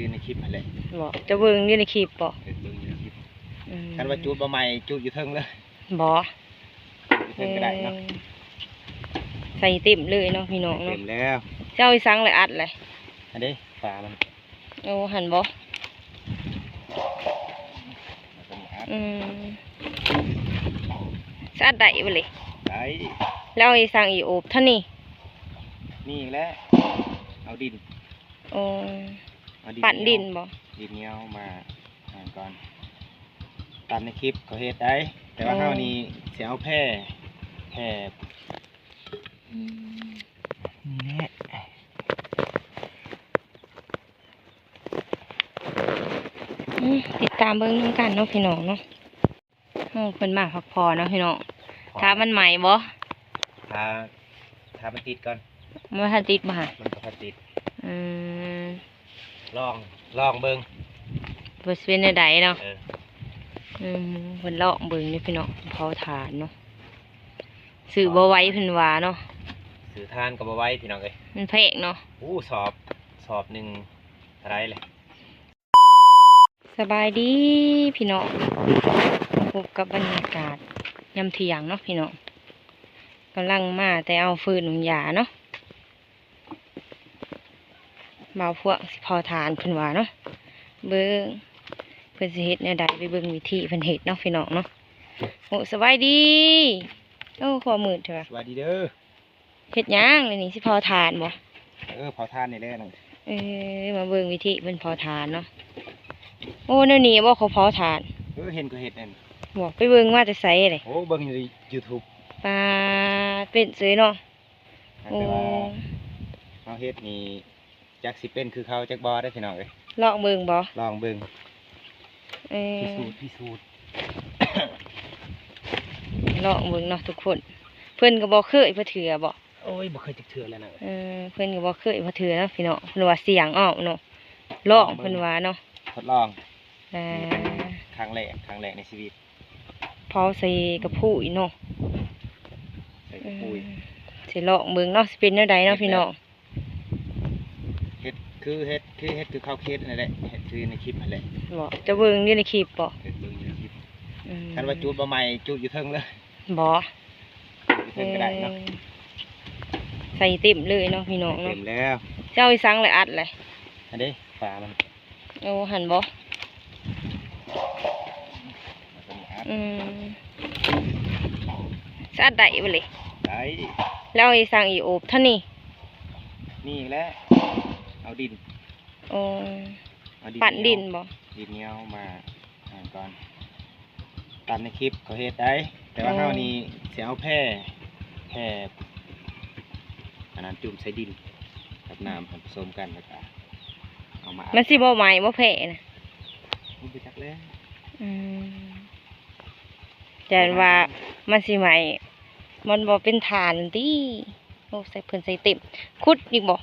ຢູ່ໃນຄລິບຫັ້ນແຫຼະ. ບໍ່ ຈະເບິ່ງຢູ່ໃນຄລິບບໍ່? ເອີ ເບິ່ງຢູ່ໃນຄລິບ. ອືມ ຄັນວ່າຈູດບໍ່ໄໝ້ ຈູດຢູ່ເທິງເລີຍ. ບໍ່ ຈູດຢູ່ເທິງກໍໄດ້ເນາະ. ເອີ ໃສ່ເຕັມເລີຍເນາະ ພີ່ນ້ອງເນາະ. ເຕັມແລ້ວ. ເຈົ້າອີສັງແລ້ວອັດແຫຼະ? ອັນເດ້ ຝາມັນ. ໂອ້ ຫັ້ນບໍ່? ອືມ ສະອັດໄດ້ບໍ່ເລີຍ? ໄດ້. ແລ້ວອີສັງອີໂອບເທົ່ານີ້? ນີ້ແຫຼະ ເອົາດິນ. ໂອ້ ເອົາດິນ ປັ້ນດິນບໍ່? ດິນໜຽວມາ ອ່າ ກ່ອນ. ຕາມໃນຄລິບເຂົາເຮັດໄດ້ ແຕ່ວ່າ ໂອ້ ເຮົານີ້ຊິເອົາແຜ່ ແຜ່ ອືມ ນີ້ແຫຼະ. ອືມ ຕິດຕາມເບິ່ງນຳກັນເນາະ ພີ່ນ້ອງເນາະ. ໂອ້ ເພິ່ນມາພັກຜ່ອນເນາະ ພີ່ນ້ອງ. ຖ້າມັນໄໝ້ບໍ່? ຖ້າ ຖ້າມັນຕິດກ່ອນ. ມັນບໍ່ທັນຕິດບໍ່ຫະ? ມັນບໍ່ທັນຕິດ. ອືມ ລອງ ລອງເບິ່ງ ວ່າຊິເປັນແນວໃດເນາະ. ເອີ ອືມ ເພິ່ນລອງເບິ່ງເດ້ ພີ່ນ້ອງ. ເຜົາຖ່ານເນາະ ຊື້ບໍ່ໄຫວເພິ່ນວ່າເນາະ. ຊື້ຖ່ານກໍບໍ່ໄຫວ ພີ່ນ້ອງເອີຍ ມັນແພງເນາະ. ໂອ້ ສອບ ສອບໜຶ່ງເທົ່າໃດແຫຼະ? ສະບາຍດີພີ່ນ້ອງ ພົບກັບບັນຍາກາດຍາມທ່ຽງເນາະ ພີ່ນ້ອງ. ກຳລັງມາແຕ່ເອົາຟືນຫຸງຢາເນາະ. ບ່າວພວງຊິເຜົາຖ່ານເພິ່ນວ່າເນາະ. ເບິ່ງເພິ່ນຊິເຮັດແນວໃດ ໄປເບິ່ງວິທີເພິ່ນເຮັດເນາະ ພີ່ນ້ອງເນາະ. ໂອ້ ສະບາຍດີ. ໂອ້ ຄວາມມືດແທ້ວ່າ. ສະບາຍດີເດີ. ເຮັດຫຍັງນີ້ ຊິເຜົາຖ່ານບໍ່? ເອີ ເຜົາຖ່ານນີ້ແຫຼະ. ເອີ ມາເບິ່ງວິທີເພິ່ນເຜົາຖ່ານເນາະ. ໂອ້ ແນວນີ້ບໍ່ເຂົາເຜົາຖ່ານ? ເອີ ເຫັນເຂົາເຮັດນັ້ນ. ບໍ່ ໄປເບິ່ງມາແຕ່ໃສເດ? ໂອ້ ເບິ່ງຢູ່ YouTube. ປາ ເປັນເສີຍເນາະ. ໂອ້ ແຕ່ວ່າເຮົາເຮັດນີ້ ຈັກຊິເປັນຄືເຂົາຈັກບໍ່ເດ້ ພີ່ນ້ອງເອີຍ. ລອງເບິ່ງບໍ່? ລອງເບິ່ງ. ເອີ ພິສູດ ພິສູດ ລອງເບິ່ງເນາະທຸກຄົນ. ເພິ່ນກໍບໍ່ເຄີຍພໍເທື່ອບໍ່? ໂອ້ຍ ບໍ່ເຄີຍຈັກເທື່ອແລ້ວນະ. ເອີ ເພິ່ນກໍບໍ່ເຄີຍພໍເທື່ອເນາະ ພີ່ນ້ອງ. ເພິ່ນວ່າສ່ຽງເອົາເນາະ ລອງ ເພິ່ນວ່າເນາະ. ທົດລອງ. ເອີ ນີ້ເປັນຄັ້ງແລກ ຄັ້ງແລກໃນຊີວິດ. ເຜົາໃສ່ກະພຸ້ຍເນາະ. ໃສ່ກະພຸ້ຍ. ເອີ ຊິລອງເບິ່ງເນາະ ຊິເປັນແນວໃດເນາະ ພີ່ນ້ອງ. ເຮັດຄື ເຮັດຄື ເຮັດຄືເຂົາເຮັດນັ້ນແຫຼະ ເຮັດຄືໃນຄລິບຫັ້ນແຫຼະ. ບໍ່ ຈະເບິ່ງຢູ່ໃນຄລິບບໍ່? ເອີ ເບິ່ງຢູ່ໃນຄລິບ. ອືມ ຄັນວ່າຈູດບໍ່ໄໝ້ ຈູດຢູ່ເທິງເລີຍ. ບໍ່ ຈູດຢູ່ເທິງກໍໄດ້ເນາະ. ເອີ ໃສ່ເຕັມເລີຍເນາະ ພີ່ນ້ອງເນາະ. ເຕັມແລ້ວ. ເຈົ້າອີສັງແລ້ວອັດແຫຼະ? ອັນເດ້ ຝາມັນ. ໂອ້ ຫັ້ນບໍ່? ອືມ ສະອັດໄດ້ບໍ່ເລີຍ? ໄດ້. ແລ້ວອີສັງອີໂອບເທົ່ານີ້? ນີ້ແຫຼະ ເອົາດິນ. ໂອ້ ເອົາດິນ ປັ້ນດິນບໍ່? ດິນໜຽວມາ ອ່າ ກ່ອນ. ຕາມໃນຄລິບເຂົາເຮັດໄດ້ ແຕ່ວ່າ ໂອ້ ເຮົານີ້ຊິເອົາແຜ່ ແຜ່ ອັນນັ້ນຈຸ່ມໃສ່ດິນກັບນ້ຳ ໃຫ້ປະສົມກັນ ແລ້ວກະເອົາມາອັດ. ມັນຊິບໍ່ໄໝ້ບໍ່ແຜ່ນະ? ບໍ່ຮູ້ຈັກແຫຼະ. ອືມ ຢ້ານວ່າມັນຊິໄໝ້ ມັນບໍ່ເປັນຖ່ານຕິ. ໂອ້ ໃສ່ ເພິ່ນໃສ່ເຕັມ. ຂຸດອີກບໍ່?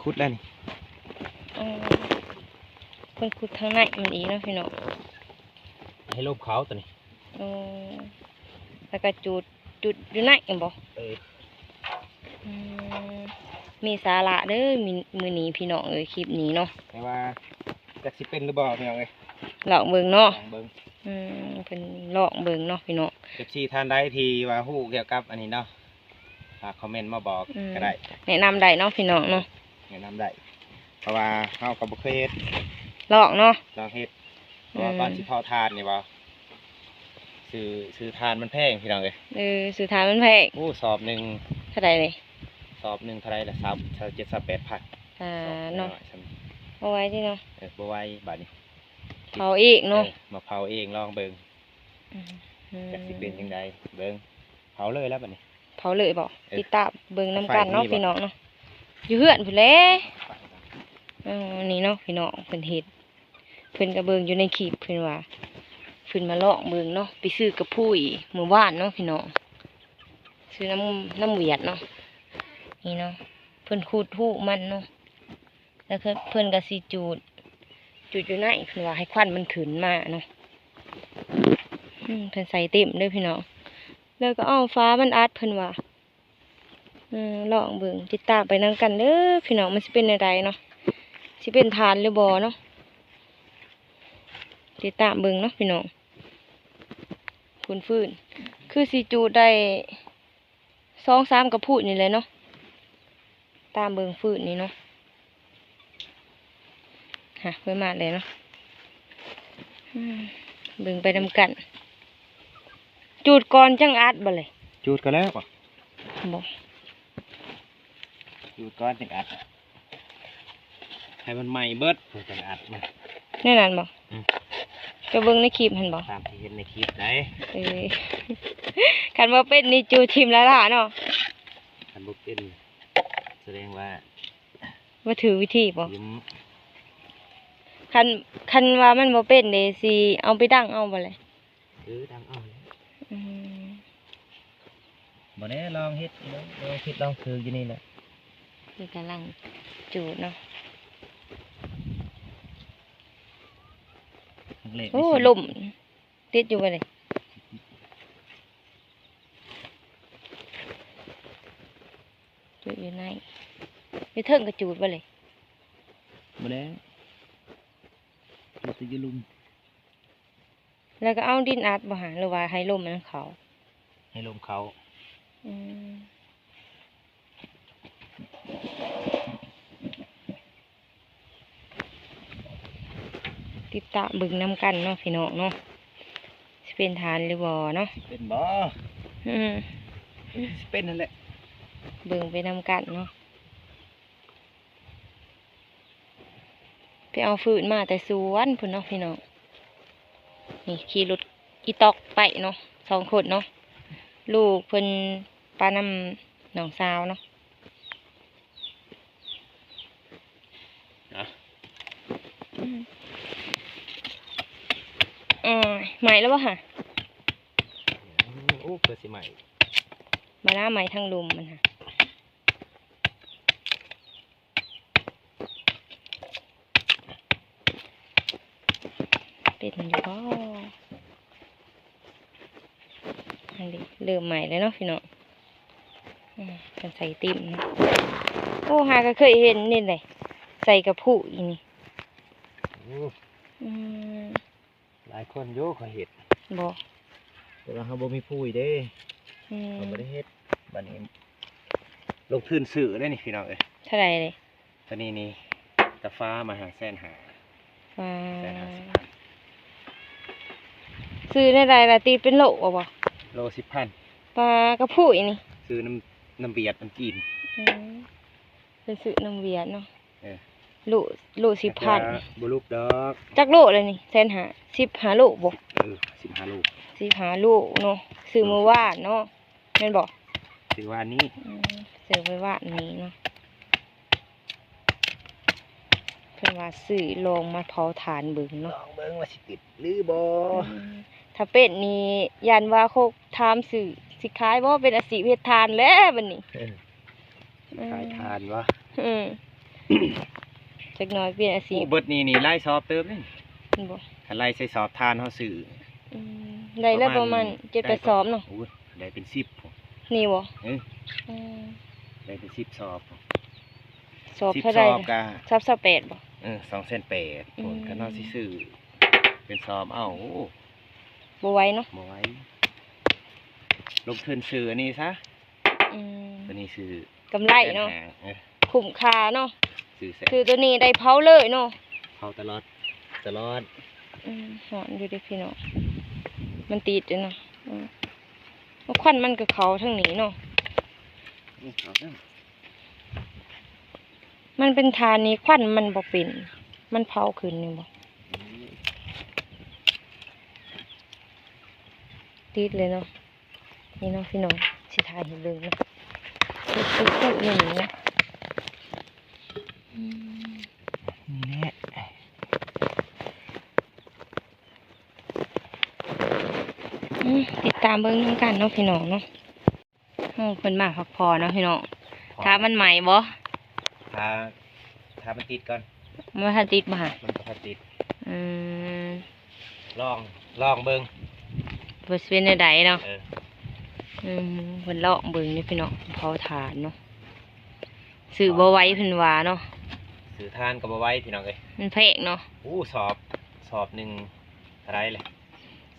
ຂຸດແລ້ວນີ້. ອໍ ເພິ່ນຂຸດທາງໃນມັນອີກເນາະ ພີ່ນ້ອງ. ໃຫ້ລົມເຂົ້າຕົວນີ້. ອໍ ແລ້ວກໍຈູດ ຈູດຢູ່ໃນແມ່ນບໍ່? ເອີ ອືມ ມີສາລະເດີ ມື້ນີ້ພີ່ນ້ອງເອີຍ ຄລິບນີ້ເນາະ. ແຕ່ວ່າຈັກຊິເປັນຫຼືບໍ່ ພີ່ນ້ອງເອີຍ ລອງເບິ່ງເນາະ. ລອງເບິ່ງ. ອືມ ເພິ່ນລອງເບິ່ງເນາະ ພີ່ນ້ອງ. ເອັຟຊີ ທ່ານໃດທີ່ວ່າຮູ້ກ່ຽວກັບອັນນີ້ເນາະ ຝາກຄອມເມັນມາບອກ ອືມ ກໍໄດ້ ແນະນຳໄດ້ເນາະ ພີ່ນ້ອງເນາະ. ແນະນຳໄດ້ ເພາະວ່າເຮົາກໍບໍ່ເຄີຍເຮັດ. ລອງເນາະ ລອງເຮັດ. ເພາະວ່າ ອືມ ກ່ອນຊິເຜົາຖ່ານນີ້ບໍ່ ຊື້ ຊື້ຖ່ານມັນແພງ ພີ່ນ້ອງເອີຍ. ເອີ ຊື້ຖ່ານມັນແພງ. ໂອ້ ສອບໜຶ່ງເທົ່າໃດນີ້? ສອບໜຶ່ງເທົ່າໃດລະ? ຊາວເຈັດ ຊາວແປດພັນ. ອ່າ ເນາະ ບໍ່ໄຫວຕິເນາະ. ເອີ ບໍ່ໄຫວບາດນີ້. ເຜົາເອງເນາະ. ເອີ ມາເຜົາເອງ ລອງເບິ່ງ. ອືມ ຈັກຊິເປັນຈັ່ງໃດ ເບິ່ງ. ເຜົາເລີຍແລ້ວບາດນີ້. ເຜົາເລີຍບໍ່? ເອີ ຕິດຕາມເບິ່ງນຳກັນເນາະ ພີ່ນ້ອງເນາະ. ຢູ່ເຮືອນພຸ້ນແຫຼະ. ເອີ ນີ້ເນາະ ພີ່ນ້ອງ ເພິ່ນເຮັດ ເພິ່ນກໍເບິ່ງຢູ່ໃນຄລິບ ເພິ່ນວ່າ ເພິ່ນມາລອງເບິ່ງເນາະ. ໄປຊື້ກະພຸ້ຍມື້ວານເນາະ ພີ່ນ້ອງ ຊື້ນຳ ນຳຫວຽດເນາະ. ນີ້ເນາະ ເພິ່ນຂຸດຮູມັນເນາະ. ແລ້ວເພິ່ນກໍຊິຈູດ ຈູດຢູ່ໃນ ເພິ່ນວ່າໃຫ້ຄວັນມັນຂຶ້ນມາເນາະ. ອືມ ເພິ່ນໃສ່ເຕັມເດີພີ່ນ້ອງ ແລ້ວກໍເອົາຝາມັນອັດ ເພິ່ນວ່າ. ອືມ ລອງເບິ່ງ ຕິດຕາມໄປນຳກັນເດີພີ່ນ້ອງ ມັນຊິເປັນແນວໃດເນາະ ຊິເປັນຖ່ານຫຼືບໍ່ເນາະ. ຕິດຕາມເບິ່ງເນາະພີ່ນ້ອງ ຟື້ນຟືນ ຄືຊິຈູດໄດ້ສອງສາມກະພຸນີ້ແຫຼະເນາະ ຕາມເບິ່ງຟືນນີ້ເນາະ ຮະ ເພິ່ນມາແລ້ວເນາະ ອືມ ເບິ່ງໄປນຳກັນ ຈູດກ່ອນຈັ່ງອັດບໍ່ເລີຍ? ຈູດກໍແລ້ວບໍ່? ບໍ່ ຈູດກ່ອນຈຶ່ງອັດ ໃຫ້ມັນໄໝ້ເບິດ ເພິ່ນຈັ່ງອັດມາ ແນວນັ້ນບໍ່? ອືມ ໄປເບິ່ງໃນຄລິບຫັ້ນບໍ່? ຕາມທີ່ເຫັນໃນຄລິບໃດ໋ ເອີ ຄັນບໍ່ເປັນນີ້ຈູດຖິ້ມລ້າໆເນາະ ຄັນບໍ່ເປັນສະແດງວ່າບໍ່ຖືກວິທີບໍ່? ອືມ ຄັນ ຄັນວ່າມັນບໍ່ເປັນເດ ຊິເອົາໄປດັງເອົາບໍ່ແຫຼະ? ເອີ ດັງເອົາແຫຼະ ອືມ ບໍ່ແນ່ ລອງເຮັດ ລອງຜິດລອງຖືກຢູ່ນີ້ແຫຼະ ເພິ່ນກຳລັງຈູດເນາະ ໂອ້ ລົມ ຕິດຢູ່ບໍ່ນີ້? ຈູດຢູ່ໃນ ຢູ່ເທິງກໍຈູດບໍ່ເລີຍ? ບໍ່ແລ້ວ ຈູດແຕ່ຢູ່ລຸ່ມ ແລ້ວກໍເອົາດິນອັດບໍ່ຫາ ຫຼືວ່າໃຫ້ລົມມັນເຂົ້າ? ໃຫ້ລົມເຂົ້າ ອືມ ຕິດຕາມເບິ່ງນຳກັນເນາະພີ່ນ້ອງເນາະ ຊິເປັນທານຫຼືບໍ່ເນາະ? ຊິເປັນບໍ່? ອືມ ຊິເປັນຫັ້ນແຫຼະ ເບິ່ງໄປນຳກັນເນາະ. ໄປເອົາຟືນມາແຕ່ສວນພຸ້ນເນາະພີ່ນ້ອງ ນີ້ຂີ່ລົດອີຕອກໄປເນາະ ສອງຄົນເນາະ ລູກເພິ່ນປະນຳນ້ອງສາວເນາະ ອະ ອືມ ເອີ ໄໝ້ແລ້ວບໍ່ຫະ? ໂອ້ ເກີດຊິໄໝ້ ບໍ່ນາ ໄໝ້ທາງລຸ່ມມັນຫະ. ເປັນຢູ່ບໍ່? ອັນນີ້ເລີ່ມໃໝ່ແລ້ວເນາະພີ່ນ້ອງ ອືມ ເພິ່ນໃສ່ຕິ່ມເນາະ ໂອ້ ຫາກໍເຄີຍເຫັນນີ້ແຫຼະ ໃສ່ກະພຸອີ່ນີ້ ໂອ້ ອືມ. ຫຼາຍຄົນຢູ່ເຂົາເຮັດ ບໍ່ ແຕ່ວ່າເຮົາບໍ່ມີຜູ້ເດ້ ອືມ ເຮົາບໍ່ໄດ້ເຮັດ ບັດນີ້ລົງທຶນຊື້ເດ້ນີ້ພີ່ນ້ອງເອີຍ ເທົ່າໃດເດ້? ຕົວນີ້ນີ້ ຕາຟ້າມາຫາແສນຫ້າ ວ້າ ແສນຫ້າສິບພັນ ຊື້ແນວໃດລະ ຕີເປັນໂລເອົາບໍ່? ໂລສິບພັນ ປາກະພຸອີ່ນີ້ ຊື້ນຳ ນຳຫວຽດນຳຈີນ ອືມ ເພິ່ນຊື້ນຳຫວຽດເນາະ ເອີ ໂລ ໂລສິບພັນ ບໍ່ຫຼຸບດອກ ຈັກໂລລະນີ້ ແສນຫ້າ ສິບຫ້າໂລບໍ່? ເອີ ສິບຫ້າໂລ ສິບຫ້າໂລເນາະ ຊື້ມື້ວານເນາະ ແມ່ນບໍ່? ຊື້ວານນີ້ ອືມ ຊື້ໄວ້ວານນີ້ເນາະ ເພິ່ນວ່າຊື້ລອງມາເຜົາຖ່ານເບິ່ງເນາະ ລອງເບິ່ງວ່າຊິຕິດຫຼືບໍ່ ອືມ ຖ້າເປັນນີ້ຢ້ານວ່າຄົນຖາມຊື້ ຊິຂາຍບໍ່ ເປັນອາຊີບເຮັດຖ່ານແລ້ວບັດນີ້ ເອີ ອືມ ຂາຍຖ່ານວະ ອືມ ຈັກໜ້ອຍປ່ຽນອາຊີບ ໂອ້ ເບິດນີ້ນີ້ຫຼາຍສອບເຕີບເດ້ ແມ່ນບໍ່? ຄັນໄລ່ໃສ່ສອບຖ່ານເຮົາຊື້ ອືມ ໄດ້ແລ້ວປະມານ ປະມານເຈັດແປດສອບເນາະ ໂອ້ຍ ໄດ້ເປັນສິບພຸ້ນ ນີ້ບໍ່? ເອີ ອືມ ໄດ້ເປັນສິບສອບ ສອບເທົ່າໃດ? ສິບສອບກະ ສອບຊາວແປດບໍ່? ເອີ ສອງແສນແປດ ອືມ ພຸ້ນ ຄັນເຮົາຊິຊື້ເປັນສອບ ເອົ້າ ໂອ້ ບໍ່ໄຫວເນາະ ບໍ່ໄຫວ ລົງທຶນຊື້ອັນນີ້ຊະ ອືມ ຕົວນີ້ຊື້ ກຳໄລເນາະ ແສນຫ້າ ເອີ ຄຸ້ມຄ່າເນາະ ຊື້ແສນ ຊື້ຕົວນີ້ໄດ້ເຜົາເລີຍເນາະ ເຜົາຕະຫຼອດ ຕະຫຼອດ ອືມ ຮ້ອນຢູ່ເດ້ພີ່ນ້ອງ ມັນຕິດຢູ່ເນາະ ອືມ ໂອ້ ຄວັນມັນກໍເຂົ້າທາງນີ້ເນາະ ອືມ ເຂົ້າທາງ ມັນເປັນຖ່ານນີ້ ຄວັນມັນບໍ່ເປັນ ມັນເຜົາຂຶ້ນນີ້ບໍ່ ອືມ ຕິດເລີຍເນາະ. ນີ້ເນາະພີ່ນ້ອງ ຊິຖ່າຍໃຫ້ເບິ່ງເນາະ ເຮັດຄືໆນີ້ນະ ອືມ ນີ້ແຫຼະ ອືມ ຕິດຕາມເບິ່ງນຳກັນເນາະພີ່ນ້ອງເນາະ ໂອ້ ເພິ່ນມາພັກຜ່ອນເນາະພີ່ນ້ອງ ຖ້າມັນໄໝ້ບໍ່? ຖ້າ ຖ້າມັນຕິດກ່ອນ ມັນບໍ່ທັນຕິດບໍ່ຫະ? ມັນບໍ່ທັນຕິດ ອືມ ລອງ ລອງເບິ່ງ ວ່າຊິເປັນແນວໃດເນາະ ເອີ ອືມ ເພິ່ນລອງເບິ່ງນີ້ພີ່ນ້ອງ ເຜົາຖ່ານເນາະ ຊື້ບໍ່ໄຫວເພິ່ນວ່າເນາະ ຊື້ຖ່ານກໍບໍ່ໄຫວພີ່ນ້ອງເອີຍ ມັນແພງເນາະ ໂອ້ ສອບ ສອບໜຶ່ງ ເທົ່າໃດແຫຼະ?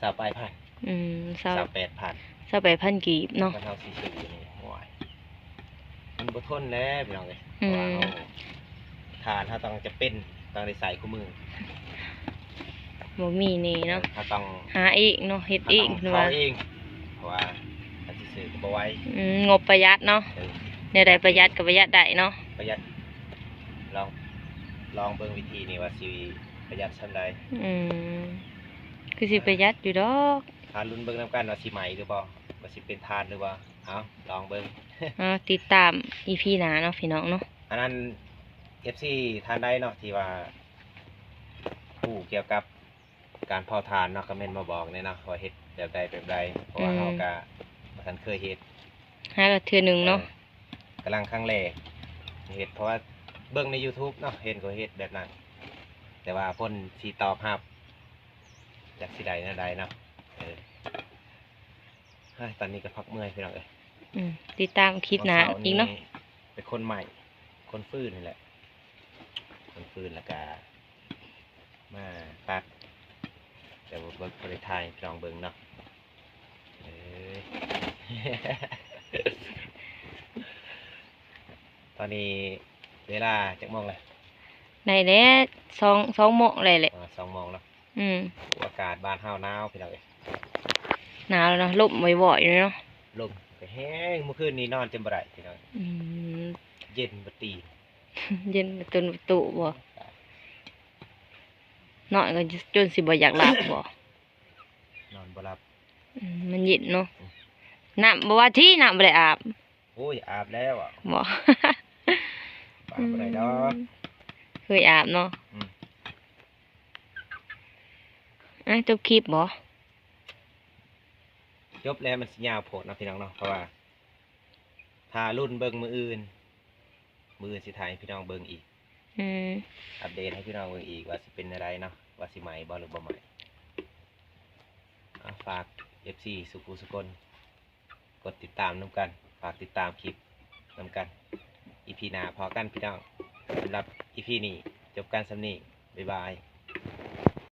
ຊາວປາຍພັນ. ອືມ ຊາວ ຊາວແປດພັນ ຊາວແປດພັນກີບເນາະ. ຄັນເຮົາຊິຊື້ນີ້ ໂອ້ຍ ມັນບໍ່ທົນແລ້ວພີ່ນ້ອງເອີຍ. ອືມ ເພາະວ່າເຮົາ ຖ່ານເຮົາຕ້ອງຈຳເປັນຕ້ອງໄດ້ໃຊ້ຄູ່ມື້. ບໍ່ມີນີ້ເນາະ. ເອີ ເຮົາຕ້ອງຫາເອງເນາະ ເຮັດເອງ ເຮົາຕ້ອງເຜົາເອງ ເພາະວ່າເຮົາຊິຊື້ກໍບໍ່ໄຫວ. ອືມ ງົບປະຢັດເນາະ. ເອີ ແນວໃດປະຢັດກໍປະຢັດໄດ້ເນາະ. ປະຢັດ ລອງ ລອງເບິ່ງວິທີນີ້ວ່າຊິປະຢັດສ່ຳໃດ. ອືມ ຄືຊິປະຢັດຢູ່ດອກ. ຖ້າລຸ້ນເບິ່ງນຳກັນວ່າຊິໄໝຫຼືບໍ່ ວ່າຊິເປັນຖ່ານຫຼືບໍ່. ເອົາ ລອງເບິ່ງ. ເອົາ ຕິດຕາມອີພີໜ້າເນາະ ພີ່ນ້ອງເນາະ. ອັນນັ້ນ ເອັຟຊີ ທ່ານໃດເນາະ ທີ່ວ່າຮູ້ກ່ຽວກັບການເຜົາຖ່ານເນາະ ຄອມເມັນມາບອກແດ່ເນາະ ວ່າເຮັດແບບໃດແບບໃດ ເພາະວ່າ ອືມ ເຮົາກະບໍ່ທັນເຄີຍເຮັດ ຫາກະເທື່ອໜຶ່ງເນາະ. ເອີ ກຳລັງຄັ້ງແລກເຮັດ ເພາະວ່າເບິ່ງໃນຢູທູບເນາະ ເຫັນເຂົາເຮັດແບບນັ້ນ ແຕ່ວ່າຜົນທີ່ຕອບຮັບຈັກຊິໄດ້ແນວໃດເນາະ. ເອີ ເຮີ້ຍ ຕອນນີ້ກໍພັກເມື່ອຍພີ່ນ້ອງເອີຍ. ອືມ ຕິດຕາມຄລິບໜ້າອີກເນາະ. ເຊົ້ານີ້ເປັນຄົນໄໝ້ ຄົນຟືນນີ້ແຫຼະ ຄົນຟືນ ແລ້ວກະມາຕັດ ແຕ່ວ່າບໍ່ໄດ້ຖ່າຍໃຫ້ພີ່ນ້ອງເບິ່ງເນາະ. ເອີຍ ຕອນນີ້ເວລາຈັກໂມງແລ້ວ? ໄດ້ແລ້ວ ສອງ ສອງໂມງໄດ້ແຫຼະ. ອ່າ ສອງໂມງເນາະ. ອືມ ອາກາດບ້ານເຮົາໜາວພີ່ນ້ອງເອີຍ. ໜາວເນາະ ລົມວອຍໆຢູ່ເນາະ. ລົມກໍແຮງ ມື້ຄືນນີ້ນອນຈົນບໍ່ໄດ້ພີ່ນ້ອງ. ອືມ ເຢັນບໍ່ຕີນ ເຢັນຈົນປະຕູບໍ່? ນອນກໍຈົນຊິບໍ່ຢາກຫຼັບບໍ່? ນອນບໍ່ຫຼັບ. ອືມ ມັນເຢັນເນາະ. ອືມ ນ້ຳບໍ່ວ່າທີ ນ້ຳບໍ່ໄດ້ອາບ. ໂອ້ຍ ອາບແລ້ວອະ. ບໍ່ ອາບບໍ່ໄດ້ດອກ. ອືມ ເຄີຍອາບເນາະ. ອືມ ອ່ະ ຈົບຄລິບບໍ່? ຈົບແລ້ວ ມັນຊິຍາວໂພດເນາະ ພີ່ນ້ອງເນາະ ເພາະວ່າຖ້າລຸ້ນເບິ່ງມື້ອື່ນ ມື້ອື່ນຊິຖ່າຍໃຫ້ພີ່ນ້ອງເບິ່ງອີກ. ອືມ ອັບເດດໃຫ້ພີ່ນ້ອງເບິ່ງອີກວ່າຊິເປັນແນວໃດເນາະ ວ່າຊິໄໝບໍ່ຫຼືບໍ່ໄໝ. ອ່າ ຝາກເອັຟຊີສູ່ຜູ້ສູ່ຄົນ ກົດຕິດຕາມນຳກັນ ຝາກຕິດຕາມຄລິບນຳກັນ. ອີພີໜ້າພໍ້ກັນພີ່ນ້ອງ. ສຳລັບອີພີນີ້ ຈົບກັນສ່ຳນີ້. ບາຍບາຍ.